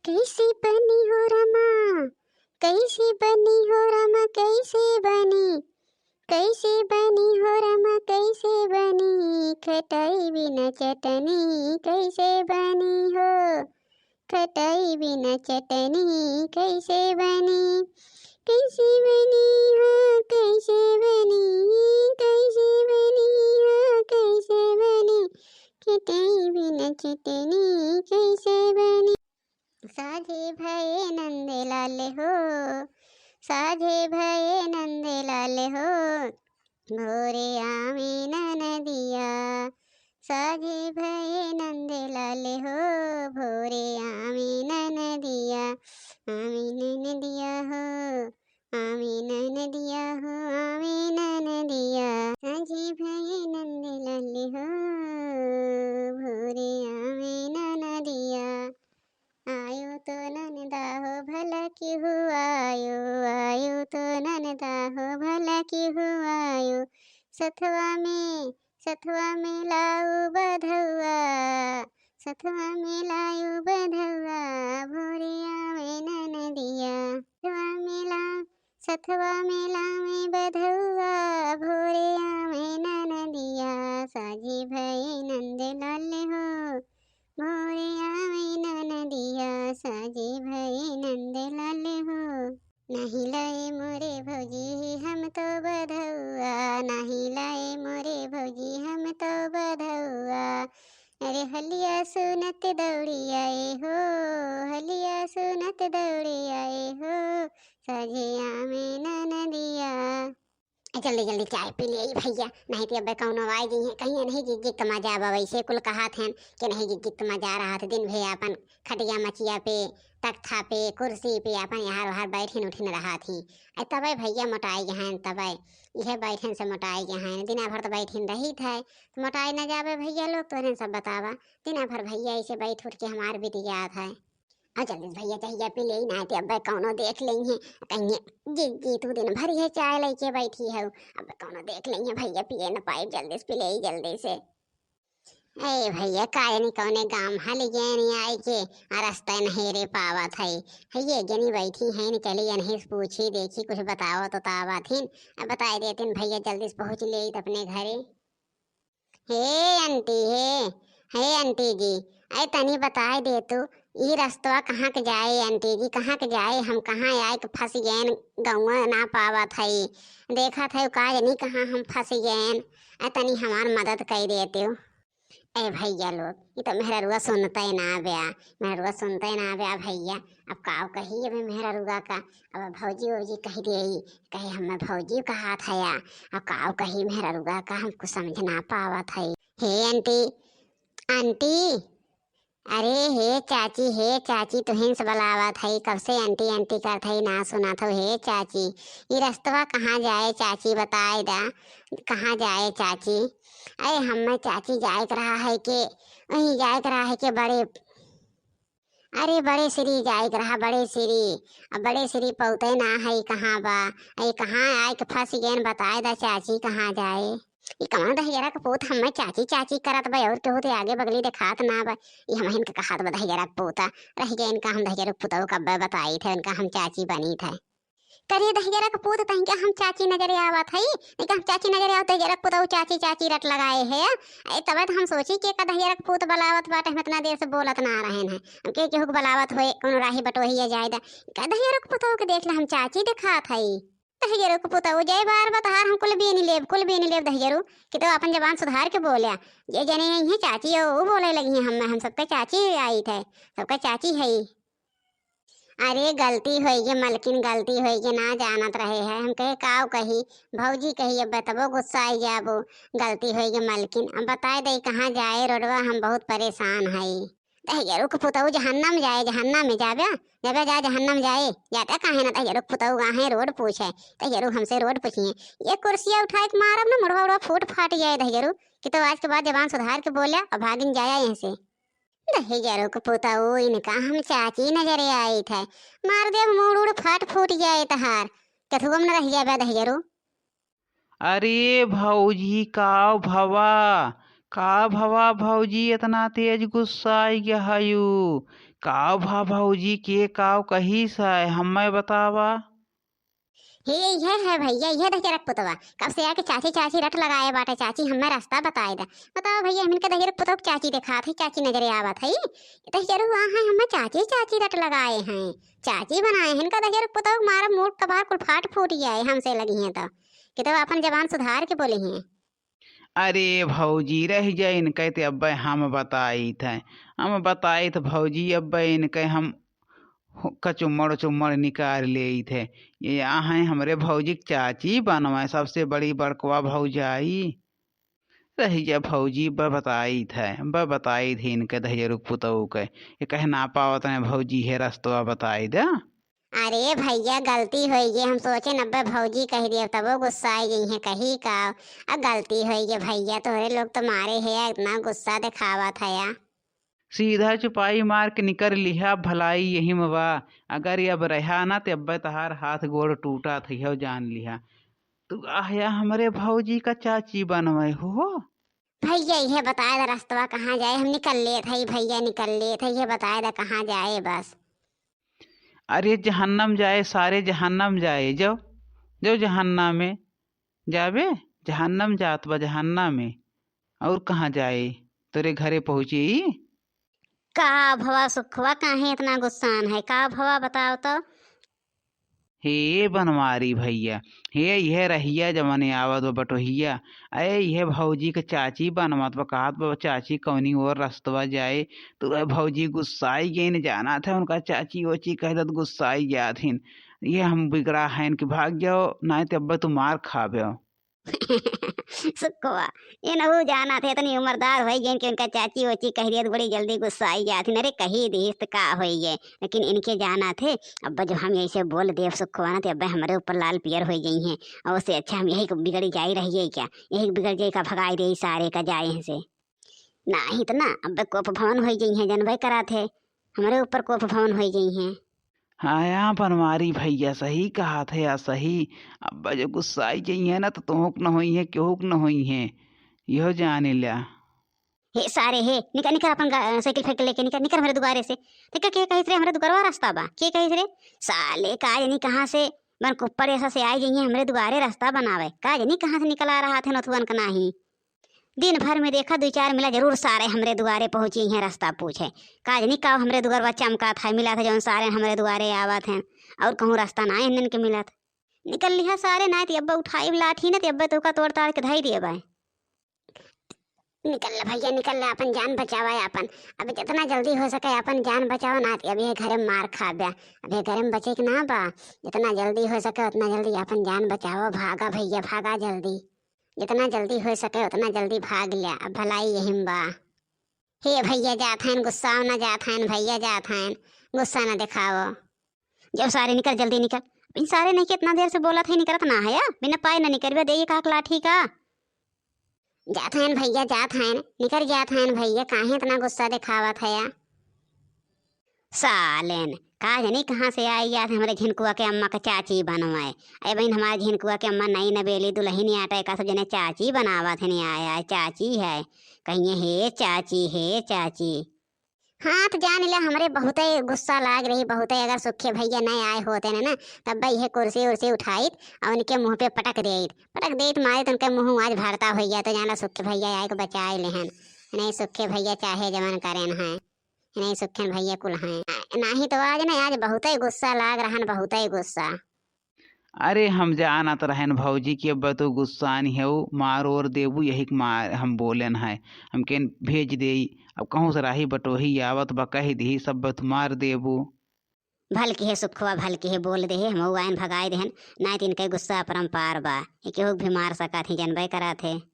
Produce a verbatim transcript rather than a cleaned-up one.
कैसे बनी हो रमा, कैसे बनी हो रमा, कैसे बनी, कैसे बनी हो रमा, कैसे बनी, खटाई बिना चटनी कैसे बनी हो, खटाई बिना चटनी कैसे बनी, कैसे बनी हो, कैसे बनी, कैसे बनी हो, कैसे बनी, खटाई बिना चटनी कैसे बनी। साझे भये नंदलाल हो, साझे भये नंदलाल हो, भोरे आवे ननदिया। साझे भये नंदलाल हो, भोरे आवे ननदिया, आवे ननदिया हो, आवे ननदिया हो, आवे ननदिया। साझे भये नंदलाल हो, भोरे आवे ननदिया। आयो तो ननदा हो भला केहू आयो, आयो तो ननदा हो भला केहू आयो। सथवा में, सथवा में लाऊ बधौआ, सथवा में लाऊ बधौआ, भोरे आवे ननदिया। सथवा में ला, सथवा में लावे बधौआ, भोरे आवे ननदिया। साझे भये नंदलाल हो, भोरे आवे ननदिया, साझे भये नंदलाल हो। नहीं लाए मोरे भौजी हम तो बधौआ, नहीं लाए मोरे भौजी हम तो बधौआ। अरे हलिया सुनत दौड़ी आए हो, हलिया सुनत दौड़ी आए हो, साझे आवे ननदिया। ए, जल्दी जल्दी चाय पी ले भैया, नहीं तो अबे कौनो आइ गई है, कहीं नहीं गिक गिक मजा आवा। वैसे कुल कहत हैं कि नहीं गिक गिक मजा रहत, दिन भे आपन खटिया मचिया पे, तख्ता पे, कुर्सी पे आपन यहाँ वहाँ बैठिन उठिन रहत ही। ए, तबे भैया मोटाई गए हैं, तबे इहे बैठन से मोटाई गए हैं, दिना भर तो बैठिन रहित है, तो मोटाई न जावे भैया लोग, तोहरे सब बतावा, दिना भर भैया ऐसे बैठ उठ के हमार बीत जात है। और जल्दी से भैया चाहिए पी ले, ना तो अबे कौनो देख लेंगे, कहेंगे, "जी, जी, तू दिन भर ये चाय लेके बैठी है।" अब कौनो देख लेंगे भैया, पिए न पाए, जल्दी से पी ले, जल्दी से। ए भैया, का जानी कौने गाँव हल गए नहीं आए के, आ रास्ता नहीं रे पावत है। है ये जनी बैठी है न, चली यहीं से पूछी देखी, कुछ बताओ तो तावत हिन। अब बताए देते न भैया, जल्दी से पहुँच ले अपने घरे। हे आंटी, हे, हे आंटी जी, अरे तनी बताए दे तू, ई रस्तवा कहाँ के जाए आंटी जी, कहाँ के जाए? हम कहाँ आए के फंस गएन, गौवा ना पावत हई, देखत है का जानी कहाँ हम फंस गएन। अरे तनी हमार मदद कई देते हो। ए भैया लोग, ई तो मेहररुआ सुनते ना ब्या, मेहररुआ सुनते ना ब्या भैया। अब काव कही अबे मेहररुआ का, अब भौजी वौजी कह देई, कहे हमें भौजी कहात हया, अब काव कही मेहररुआ का, हमको समझ ना पावत है। हे आंटी, आंटी, अरे हे चाची, हे चाची, तुहिन से बुलावत है, कब से आंटी आंटी करत है, ना सुनत हो। हे चाची, ई रस्तवा कहाँ जाए चाची, बताए दा, कहाँ जाए चाची? अरे हमें चाची जाए के रहा है के, वहीं जाए के रहा है के बड़े अरे बड़े सिरी जाए के रहा, बड़े सिरी। अब बड़े सिरी पौते ना है, कहाँ बा? अरे कहाँ आए के फंस गएन, बताए दा चाची, कहाँ जाए? ई कौन दहिजरा के पूत हमें चाची चाची करत बा, और केहू ते आगे बगली देखात ना बा। ई हमहिन के कहत बा दहिजरा के पूता। रह गए इनका हम दहिजरा के पुतऊ कब्बे बताई थे, इनका हम चाची बनी थे। करे दहिजरा के पूत, तहीं के हम चाची नजरे आवत हई, नहीं के हम चाची नजरे आवत, दहिजरा के पुतऊ चाची चाची रट लगाए है। ए, तबे तो हम सोची के का दहिजरा के पूत बलावत बाटे, हम इतना देर से बोलत ना रहेन है। हम के केहू के बलावत होए, कौनो राही बटोही या जाए दा। का दहिजरा के पुतऊ के देख ले, हम चाची देखात हई। दहिजरा के पुतऊ जय बार बतहार, हम कुल बीन लेब, कुल बीन लेब दहिजरू, कि तो अपन जबान सुधार के बोल्या। जे जने आई है चाची, ओ, ऊ बोले लगी है, हम, हम सबके चाची आई थे, सबके चाची है। अरे गलती होई गे मलकिन, गलती होई गे, ना जानत रहे है। हम कहे काव कही, भौजी कही, अब तबो गुस्सा आई जाबो। गलती होई गे मलकिन, अब बताए दे कहाँ जाए रोडवा, हम बहुत परेशान हई। दहिजरू के पुतऊ जहन्नम जाए, जहन्नम में जाबे, जाबे जा जहन्नम जाए। जाते काहे ना दहिजरू के पुतऊ गाहे रोड पूछे, दहिजरू हमसे रोड पूछिए। ये कुर्सिया उठाए के मारब ना, मुड़वा उड़वा फूट फाट जाए दहिजरू, कि तो आज के बाद जबान सुधार के बोल्या और भागिन जाया यहाँ से। दहिजरू के पुतऊ, इनका हम चाची नजरे आई थे। मार देब मुड़ उड़ फाट फूट जाए तहार। केथुआ में न रह जाबे दहिजरू। अरे भौजी, का भवा, का भवा भौजी, इतना तेज गुस्सा आई गया हयू? काव भा भौजी, के काव कहिस है, हम्मै बतावा। हे, इहे है भइया, इहे दहिजरक पुतवा। कब से आके चाची, चाची रट लगाए बाटे, चाची हम्मै रस्ता बताए दा। बतावा भइया, हमन के दहिजरक पुतवा के चाची देखात है, चाची नजरे आवत है। दहिजरू आ है, हम्मै चाची, चाची रट लगाए हैं, चाची बनाए हैं। इनका दहिजरक पुतवा के मारा मूड़ कबार कुल फाट फूट जाए, हमसे लगिहैं तो। कि तो आपन जबान सुधार के बोलिहैं। अरे भौजी, रहि जा इनके, ते अब्बे हम बताइत है, हम बताइत भौजी, अब्बे इनके हम हो-, कचुम्मड़ उचुम्मड़ निकाल लेइत है। ये आ हैं हमरे भौजी के चाची बनवे, सबसे बड़ी बड़कवा भौजाई। रहि जा भौजी, ब-, बताइत है, ब-, बताइत है इनके दहिजरू पुतऊ के। ये कहे ना पावत है भौजी, हे रस्तवा बताई दा। अरे भइया, गलती होइ गई, हम सोचेन अब्बे भौजी कहि दिए, तबो गुस्साइ गई हैं, कही का। अब गलती होइ गई भइया, तोहरे लोग तो मारे है, इतना गुस्सा देखावत है या। सीधा चुपाई मार के निकर लिहा, भलाई यही में बा। अगर ये अब रहा ना, ते अब्बे तहार हाथ गोड़ टूटा थइहो, जान लिहा। तू आया हमरे भौजी का चाची बनवे हो। भइया, इहे बताए दा रस्तवा कहाँ जाए, हम निकल लेत हई भइया, निकल लेत हई, इहे बताए दा कहाँ जाए बस। अरे जहन्नम जाए, सारे जहन्नम जाए, जाओ, जाओ जहन्नम में जाबे, जहन्नम जात बा जहन्नम में, और कहाँ जाए, तोरे घरे पहुँची। का भवा सुखवा, काहे इतना गुस्सान है, का भवा बताओ तो। हे बनवारी भइया, हे इहे रहिया जवने आवत बा बटोहिया, अरे इहे भौजी के चाची बनवत बा, कहत बा चाची कौनी ओर रस्तवा जाए, तो वह भौजी गुस्साई गइन, जानत है उनका चाची ओची कह दत गुस्साई जात हिन। ये हम बिगड़ा हैं कि भाग जाओ, नाहीं तो अब्बे तू मार खाबे। सुखवा, ये नहू जानत है, इतनी उम्रदार होइ गइन कि उनका चाची ओची कह दिया तो बड़ी जल्दी गुस्साई जात हिन। अरे कही दिहिस तो का होइ गए, लेकिन इनके जानत है, अब जब हम ऐसे बोल देब सुखवा ना, तो अब हमरे ऊपर लाल पियर होइ गई हैं। और उससे अच्छा हम यही को बिगड़ जाई रहिए क्या, यही बिगड़ जाई का, भगाई दे सारे का जाए हैं से। नाहीं तो ना, अब कोप भवन होइ गई हैं, जनबे करात है, हमरे ऊपर कोप भवन होइ गई हैं। हाँ, या बनवारी भइया सही कहत है, या सही। अब जो गुस्साई जइहैं ना, तो तोहूक न होइहैं, केहूक न होइहैं, यहो जाने ल्या। हे सारे, हे, निकर, निकर अपन गा-, साइकिल फाइकिल लेके निकर, निकर हमरे दुआरे से। तो के, के कहित रे, हमरे दुआरवा रास्ता बा? के कहित रे? साले, का जानी कहाँ से बन कुप्पड़ ऐसा से आई जइहैं हमरे दुआरे रास्ता बनावे। का जानी कहाँ से निकल आ रहा थे नथुअन का नाही। दिन भर में देखा, दुइ चार मिला जरूर सारे हमरे दुआरे पहुँची हैं, रास्ता पूछे। का जानी का हमरे दुआरवा चमकात है, मिलत है जौन सारे हमरे दुआरे आवत हैं, और कहूँ रास्ता ना इन्हन के मिलत। निकल लिहा सारे, ना त अब्बे उठाई लाठी, ना त अब्बे तोका तोड़ ताड़ के धई दिए बाय। निकल ले भइया, निकल ले, अपन जान बचावा आपन। अब जितना जल्दी हो सके अपन जान बचावा, ना त अब ये घरे में मार खाबे। अब ये घरे में बचे के ना बा, जितना जल्दी हो सके उतना जल्दी अपन जान बचावा। भागा भइया, भागा जल्दी। जितना जल्दी होइ सके उतना जल्दी भाग ल्या, अब भलाई यही में बा। हे भइया जात हन, गुस्साओ ना, जात हन भइया, जात हन, गुस्सा ना देखाओ। जाओ सारे निकर, जल्दी निकर। इन सारे नहीं के इतना देर से बोलत है, निकरत ना है या? बिना पाए ना निकरबे, दे ये काक लाठी का। जात हन भइया, जात हन, निकर जात हन भइया, काहे इतना गुस्सा देखावत है या? सालेन, का जानी कहाँ से आई जात हमरे झिनकुआ के अम्मा के चाची बनवाए। अरे बहिन, हमारे झिनकुआ के अम्मा नई नबेली दुल्हन आटे का सब जने चाची बनावत है, नहीं आया है, चाची है। कहिए, "हे चाची, हे चाची।" हाँ, तो जान ले, हमरे बहुते गुस्सा लाग रही, बहुते। अगर सुखे भइया नहीं आए होते न, न, तब भाई ये कुर्सी उर्सी उठाइत और उनके मुँह पे पटक देइत, पटक देइत, मारित, उनके मुँह आज भरता हो गया। तो जाना सुखे भइया आए के बचाए लेहन, नहीं सुखे भइया चाहे जवन करेन हैं। नहीं सुखेन भइया कुल हैं। नाही तो आज ना, आज बहुतै गुस्सा लाग रहन, बहुतै गुस्सा। अरे हम जानत रहन भौजी कि अब तू गुस्सान हेउ, मार ओर देबू, यही के मार हम बोलेन है। हम केन भेज देई, अब कहूँ से राही बटोही आवत बा, कह दिही सब तू मार देबू। भल किहे सुखवा, भल किहे बोल देहे, हमहू आयन भगाए देहन, नाहीं त इनके गुस्सा अपरंपार बा। ये केहू के भी मार सकत ही, जनबे करत हे।